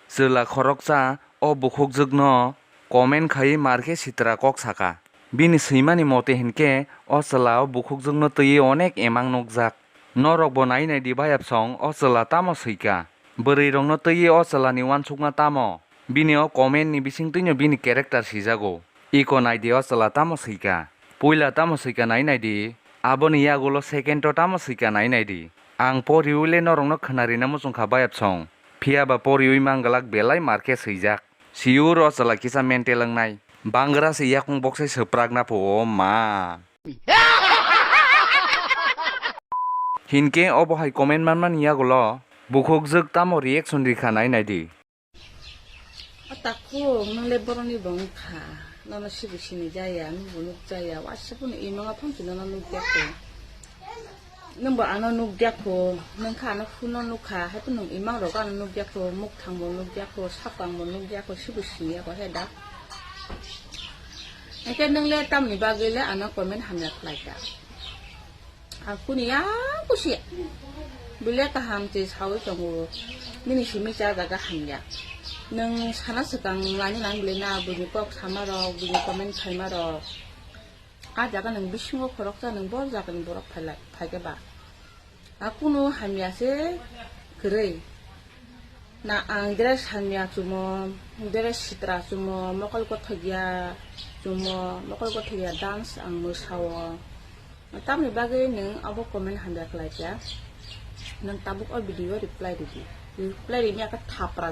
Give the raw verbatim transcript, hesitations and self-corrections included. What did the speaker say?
Chwla khoroksa o bukhukjwkno comment khaiwi mar khe sitra kok saka. Bini swimani mote hinkhe o chwla o bukhukjwkno twiwi onek emang nukjak. Norokbo nai nai di bayapsong o chwla tamo swika. Bwrwirokno twiwi o chwlani uansukma tamo? Bini o comment ni bisingtwino bini character sijago. Iko nai di o chwla tamo swika. Puila tamo swika nai nai di. Aboni yagulo second o tamo swika nai nai di. Ang poriwi le norokno khwnarina muchung kha bayapsong. Phiya ba poriwi manglak belai mar khe swijak. Siyur o chwla kisa mental wngnai. Bangra se yakung boksai swprakna pho o ma. Hinkhe obo hai comment manmani yagulo bukhukjwk tamo reaction rikha nai nai di. O takhuk, nwng le borokni bo wngkha, nono sibo sini jaya, nwngbo nuk jaya, waisa phano imang aphang si nono nuk jak kho. Nwngbo ano nuk jak kho, nwng kha ano phone no nuk kha, hai phano nwng imang rok ano nuk jak kho, mukthang bo nuk jak kho, sapang bo nuk jak kho, sibo sini ya kho he da. Hake nwng le tamni bagwi le ano comment hamya khlai kha. Ang kuni ya kusi. Bile kaham se sawi tongo. Nini simi cha jaga hamya. Nwng sana swkang nani nang bile na buini kok sama rok, buini comment khaima rok. A jaga nwng bisingo khoroksa nwng bor jaga ni borok phailai, phaikhe ba. A kunu hamya se kwrwi. Na ang dress hamya chumo, dress sitra chumo, mokol kothok ya chumo, mokol kothok ya dance ang mwsao. Tamni bagwi nwng abo comment hamya khlai kha. Nwng tabuk o video reply ridi. Reply rini aka thapra